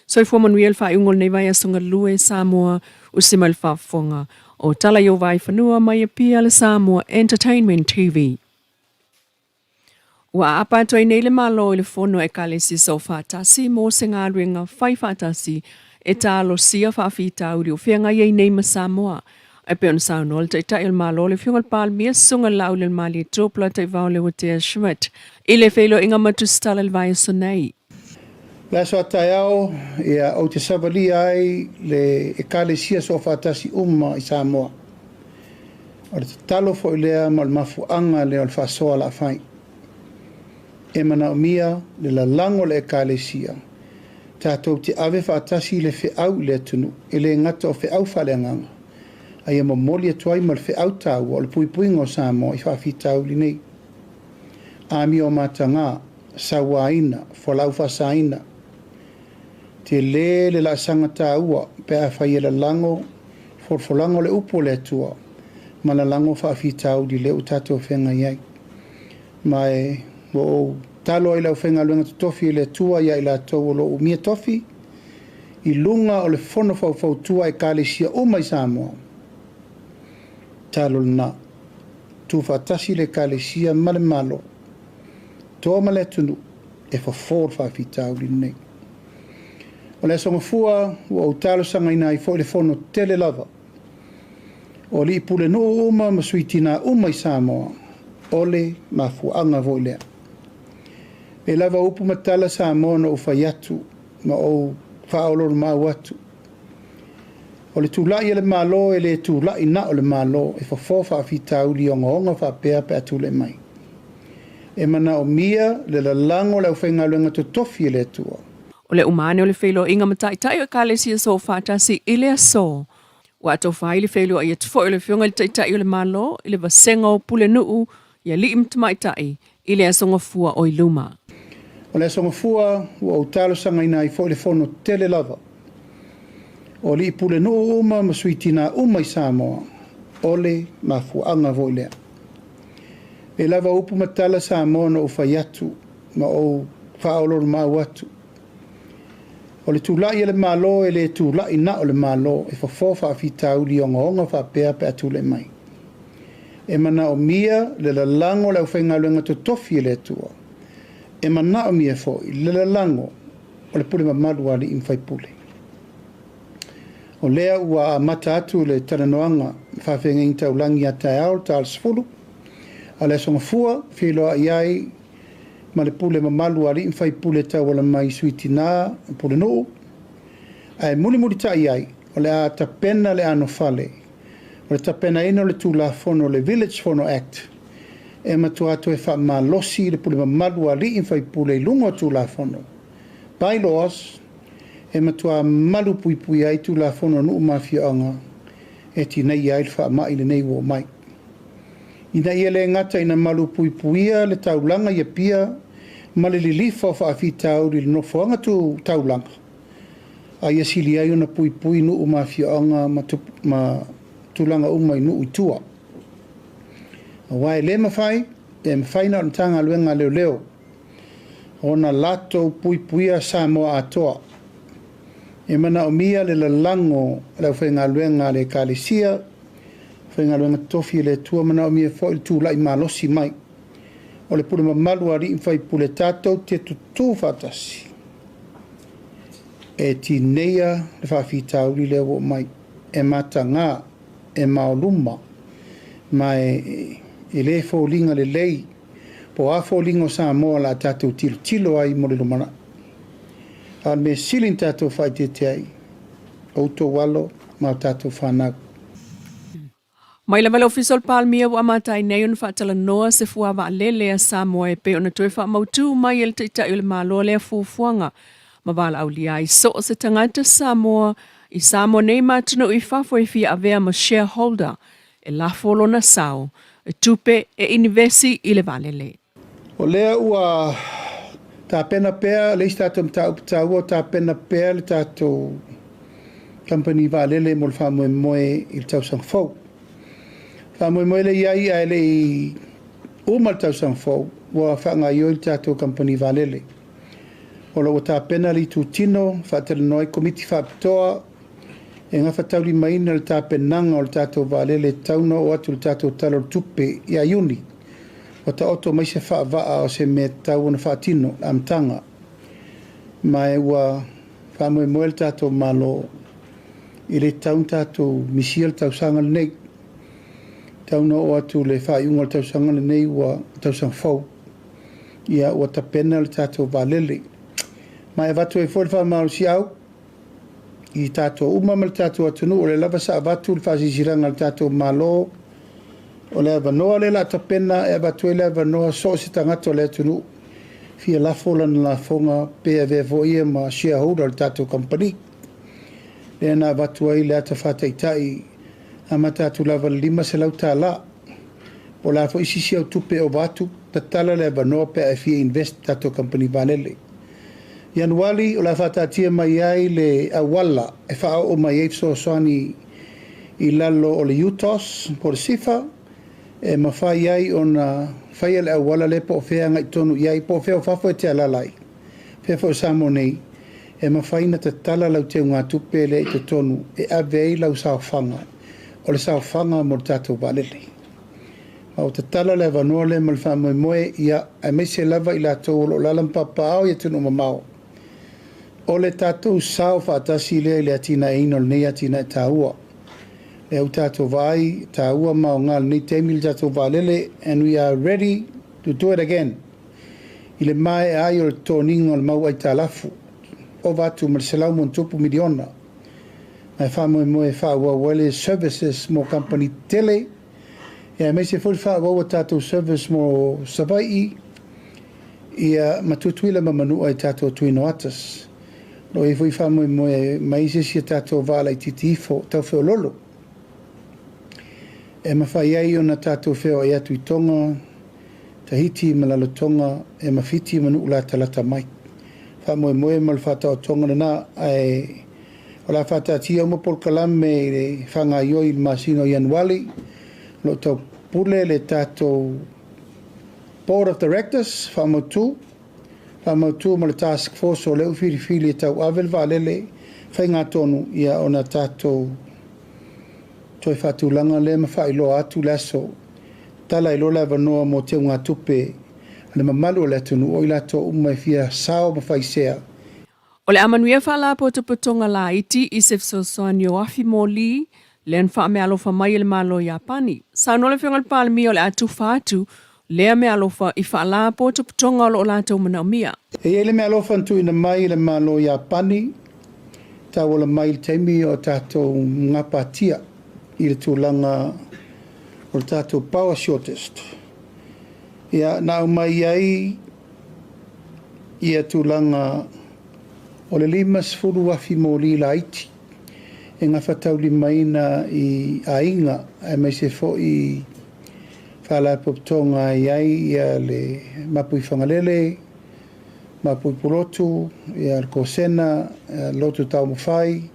Soifua manuia le faaiuga o lenei vaiaso galue Samoa usi mai le faafofoga o Tala i ou Vaaifanua mai Apia le Samoa Entertainment TV. Ua aapa atu ai nei le Malo i le Fono a Ekalesia Soofaatasi mo se galuega fai faatasi e talosia faafitauli o feagai ai nei ma Samoa. E pei ona saunoa le Taitai o le Malo, le Afioga i le Palemia, Susuga i le Laaulialemalietoa Polataivao Leuatea Schmidt i le feiloaiga ma tusitala i le vaiaso nei. Le aso a taeao, ia, ou te savalia ai le Ekalesia Soofaatasi uma i Samoa. O le tatalo foi lea ma o le mafuaaga lea o le faasoa laafai. E manaomia le lalago o le Ekalesia, tatou te ave faatasi le feau i le atunuu, e le gata o feau faaleagaga, a ia momoli atu ai ma le feau taua o le puipuiga o Samoa i faafitauli nei. Amio mataga, sauaina, fualaau faasaina. Tele le laasaga taua pe afai e lalago folafolaga o le upu o le Atua ma lalago faafitauli lea ua tatou feagai ai. Ma e ua ou talo ai le aufaigaluega totofi e le Atua ia i latou o lo o umia tofi i luga o le fono faufautua Ekalesia uma i Samoa. Talo lena, tuufaatasi le Ekalesia ma le Malo, toa ma le atunuu e fofo le faafitauli lenei. O le aso Gafua ua ou talosagaina ai foi le fono tele lava o alii pulenuu uma ma sui tina uma i Samoa, o le mafuaaga foi lea. E lava upu ma tala Samoa na ou fai atu ma ou faaoloolomaau atu. O le tulai a le Malo e le tulai na o le Malo e fofo faafitauli ogaoga faapea pe a tulai mai. E manaomia le lalago o le aufaigaluega totofi e le Atua. O le uma ane o le feiloaiga ma Taitai o Ekalesia Soofaatasi i le aso. Ua atofa ai le feiloai atu foi o le Afioga i le Taitai o le Malo i le vasega o Pulenuu i alii ma tamaitai i le aso Gafua o i luma. O le aso Gafua ua ou talosagaina ai foi le fono tele lava o alii pulenuu uma ma sui tina uma i Samoa, o le mafuaaga foi lea. E lava upu ma tala Samoa na ou fai atu ma ou faaoloolomaau atu. O le tulai a le Malo e le tulai na o le Malo e fofo faafitauli ogaoga faapea pe a tulai mai. E manaomia le lalago o le aufaigaluega totofi e le Atua. E manaomia foi le lalago o le pule mamalu a alii ma faipule. O lea ua amata atu le talanoaga faafeagaiga taulagi ia taeao le ta o le 10, a le aso Gafua feiloai ai ma le pule mamalu a alii ma faipule tauala mai sui tina pulenuu, ae mulimulitai ai o le a tapena le anofale o le tapenaina o le Tulafono le Village Fono Act e matua toe faamalosi le pule mamalu a alii ma faipule i luga o Tulafono bylaws e matua malu puipui ai Tulafono a nuu ma afioaga e tineia ai le faamai lenei ua oo mai. Ina ia le gata ina malu puipuia le taulaga i Apia ma le lilifa o faafitauli i le nofoaga tu taulaga, a ia sili ai ona puipui nuu ma afioaga ma tulaga uma i nuu i tua. Aua e le mafai, e mafai na o le Matagaluega a Leoleo ona latou puipuia Samoa atoa. E manaomia le lalago o le aufaigaluega a le Ekalesia, faigaluega totofi e le Atua, manaomia foi le tulai malosi mai o le pule mamalu a alii ma faipule tatou te tutū faatasi e tineia le faafitauli lea ua oo mai, e mataga, e maoluma, ma e le foliga lelei po o a foliga o Samoa o le a tatou tilotilo ai mo le lumanai. A o le mea sili na tatou faaeteete ai, o outou alo ma o tatou fanau. Mai lava le Ofisa o le Palemia ua amata ai nei ona faatalanoa se fua vaalele a Samoa e pei ona toe faamautu mai e le Taitai o le Malo lea fuafuaga ma valaaulia ai so o se tagata Samoa i Samoa nei ma atunuu i fafo e fia avea ma shareholder e lafo lona sao e tupe e inivesi i le vaalele. O lea ua tapena pea le isi tatou mataupu taua, o tapena pea le tatou kamupani vaalele mo le faamoemoe i le tausaga fou. Faamoemoe lea i ai ae le i uma le tausaga fou ua faagaoioi le tatou kamupani vaalele. O lo o ua tapena le itutino faatalanoa ai Komiti Faapitoa e gafataulimaina le tapenaga o le tatou vaalele e tatau ona oo atu i le tatou Tala o le Tupe ia Iuni. Ua taoto mai se faavaa o se mea e tatau ona faatino i le amataga, ma e ua faamoemoe le tatou Malo e le tatau ona tatou misia le tausaga lenei. E tatau ona oo atu i le faaiuga o le tausaga lenei ua tausaga fou, ia ua tapena le tatou vaalele. Ma e avatu ai foi le faamalosiau i tatou uma ma le tatou atunuu, o lea lava sa avatu le faasilasilaga a le tatou Malo, o le avanoa lea o le a tapena e avatu ai le avanoa so o se tagata o le atunuu fia lafo lana lafoga pe avea foi ia ma shareholder o le tatou kamupani. Lea na avatu ai le ata faataitai amata atu lava i le $500. Po o le a foi se isi au tupe e ova atu, tatala le avanoa pe a e fia invest i le tatou kamupani vaalele. Ianuali, o le a faataatia mai ai le auala e faaoo mai ai fesoasoani i lalo o le UTOS po o le SIFA e mafai ai ona faia le auala lea po o fea e agai tonu i ai, po o fea o fafo e te alaala ai, fea foi o Samoa nei, e mafai ona tatala lau teugatupe lea i totonu e ave ai lau saofaga, o le saofaga mo le tatou vaalele. Ma ua tatala le avanoa lea ma le faamoemoe, ia, aemaise lava i latou o lo o alaala ma papaaao i atunuu mamao, o le tatou sao faatasi lea i le atinaeina o lenei atinae taua. Lea ua tatou vaai, e taua ma aoga i lenei taimi le tatou vaalele, and we are ready to do it again i le maea ai o le toniga o le mau aitalafu, ova atu ma le $100+ miliona, ma e faamoemoe e faaauau ai le services mo kamupani tetele, ia aemaise foi le faaauau o tatou service mo Savaii, ia ma Tutuila ma Manua i tatou Twin Otters. O lo o i ai foi faamoemoe mai se isi a tatou vaa laitiiti ifo tau feoloolo e mafai ai ona tatou feoai atu i Tonga, Tahiti ma Lalotonga e ma Fiti ma nuu latalata mai. Faamoemoe ma le faataotoga lena, ae o le a faataatia uma polokalame i le faagaoioi i le masina o Ianuali. O lo o taupule le tatou Board of Directors faamautu, faamautu ma le Task Force o lea ua filifili e tauave le vaalele faigatonu, ia ona tatou toe faatulaga lea ma faailoa atu le aso tala ai loa le avanoa mo teugatupe a le mamalu o le atunuu o i latou uma e fia sao ma faisea. O le a manuia faalapotopotoga laiti i se fesoasoani o afi moli lea na faameaalofa mai e le Malo o Iapani. Saunoa le Afioga i le Palemia o le a tufa atu lea meaalofa i faalapotopotoga o lo o latou manaomia. E i ai le meaalofa na tuuina mai e le Malo o Iapani tauala mai i le taimi o tatou gapatia i le tulaga o le tatou power shortage. Ia, na aumai ai ia tulaga o le 50 afi moli laiti e gafataulimaina i aiga aemaise foi faalapotopotoga e i ai le Mapu i Fagalele, Mapu i Pulotu, le Kosena, Lotu Taumafai,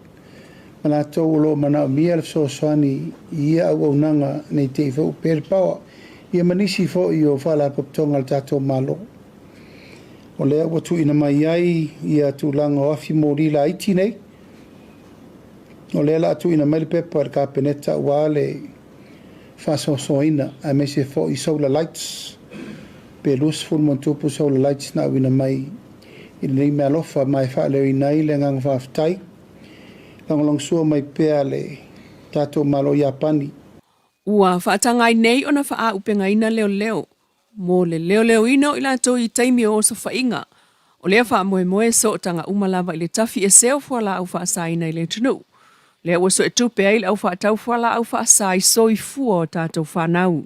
ma latou o lo o manaomia le fesoasoani i ia auaunaga nei te i foi ua pe le paoa, ia ma nisi foi o faalapotopotoga a le tatou Malo. O lea ua tuuina mai ai ia tulaga o afi moli laiti nei, o lea o le a tuuina mai le pepa i le Kapeneta aua le faasoasoaina, aemaise foi solar lights, pe 20+ solar lights na auina mai i lenei meaalofa, ma e faaleoina ai le agaga faafetai, lagolagosua mai pea le tatou Malo Iapani. Ua faataga ai nei ona faaaupegaina leoleo mo le leoleoina o i latou i taimi o osofaiga. O lea faamoemoe sootaga uma lava i le tafi ese o fualaau faasaina i le atunuu. Lea ua suetupe ai le au faatau fualaau faasa i soifua o tatou fanau.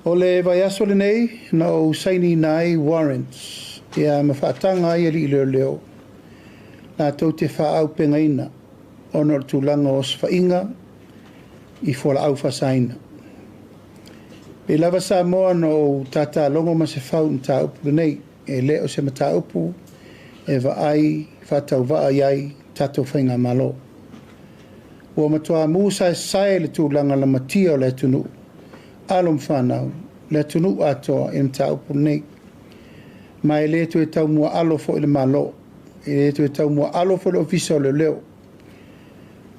O le vaiaso lenei na ou sainiina ai warrants ia ma faataga ai alii leoleo latou te faaaupegaina ona o le tulaga o osofaiga i fualaau faasaina. Pei lava Samoa na ou tatalogo ma se fau i mataupu lenei, e le o se mataupu e vaai faatauvaa i ai tatou faigamalo. Ua matua musaesae le tulaga lamatia o le atunuu, alo ma fanau, le atunuu atoa i le mataupu lenei. Ma e le toe taumuaalo foi le Malo, e le toe taumuaalo foi le Ofisa o Leoleo.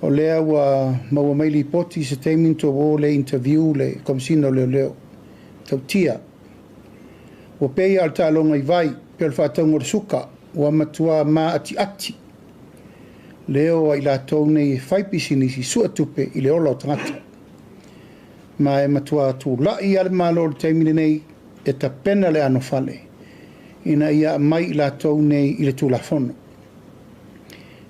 O lea ua maua mai lipoti i se taimi ona tou o lea e interview le Komesina o Leoleo. E tautia. Ua pei lava o le taaloga i vai, pei o le faatauga o le suka, ua matua maatiati le o a i latou nei e fai pisinisi suetupe i le ola o tagata. Ma e matua tulai lava le Malo i le taimi lenei e tapena le anofale ina ia aumai i latou nei i le Tulafono.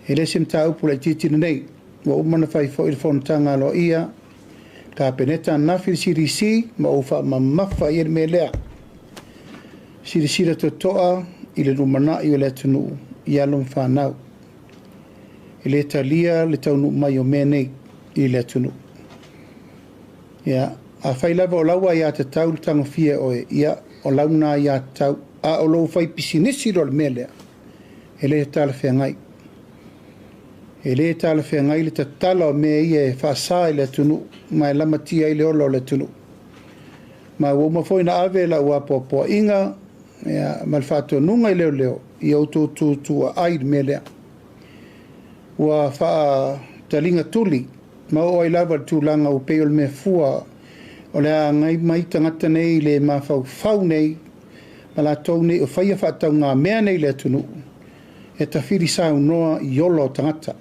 E le se mataupu laitiiti lenei, ua uma ona fai foi le fonotaga aloaia Kapeneta ananafi i le CDC ma ou faamamafa i ai le mea lea. Silasila totoa i le lumanai o le atunuu i alo ma fanau. E le talia le taunuu mai o mea nei i le atunuu. Ia, afai lava o lau aiatatau le tagofia e oe, ia, o lau na aiatatau, a o lou faipisinisi loa i le mea lea, e le talafeagai. E le talafeagai le tatala o mea ia e faasa i le atunuu ma e lamatia ai le ola o le atunuu. Ma ua uma foi ona ave lau apoapoaiga ma le faatonuga i leoleo ia outou tutuaai i le mea lea. Ua faataliga tuli ma oo ai lava i le tulaga ua pei o le mea fua o le a agai mai tagata nei le mafaufau nei ma latou nei o faia faataugamea nei i le atunuu e tafili saunoa i ola o tagata.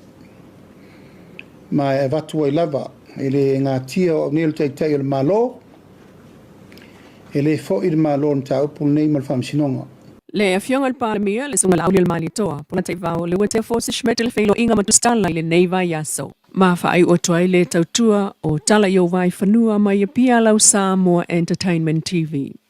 Ma e avatu ai lava, e le gatia o au nei o le Taitai o le Malo, e le foi le Malo i le mataupu lenei ma le Faamasinoga. Le Afioga i le Palemia, le Susuga Laaulialemalietoa, Polataivao, le ua tea Force Schmidt le feiloaiga ma Tusitala i lenei vaiaso. Ma faaiu atu ai le tautua o Tala i ou Vaifanua mai Apia lau Samoa Entertainment TV.